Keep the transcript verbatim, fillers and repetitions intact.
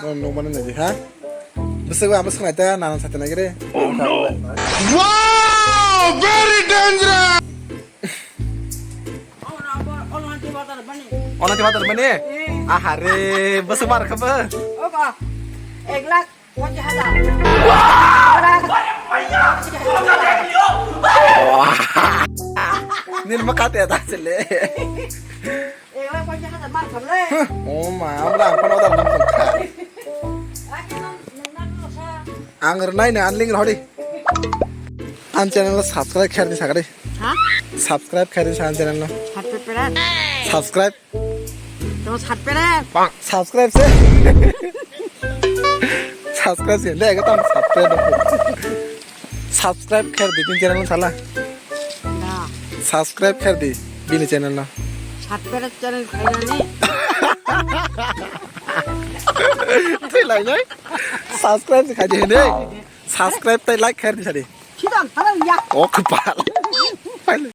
Nung nung mana nadi ha? Bwswk ba amo swknai ta nana sate nai gre. Oh no. Wow, very dangerous. Ono ti batar mani. Ahare, bwswk mar kha ba? Oka. Ek lakh ponchas hajar. Nini ma kate ta chile. Ek lakh ponchas hajar mar kha le. Oh ma, abra ang kono dar nam kha. Ang rwnai na anling rodi. An channel no subscribe kher di sagadi. Ha? Subscribe kher di sa an channel no. Subscribe. Subscribe. Tamo subscribe. Subscribe se. Subscribe se. Dek tam subscribe. Subscribe kher di bini channel no sala. Da. Subscribe kher di bini channel no. Subscribe channel khainani. Thwi lai nai. Subscribe khai di hini. Subscribe tai like kher di sadi. Sidang, halal ya. Oh, kepal. Pale.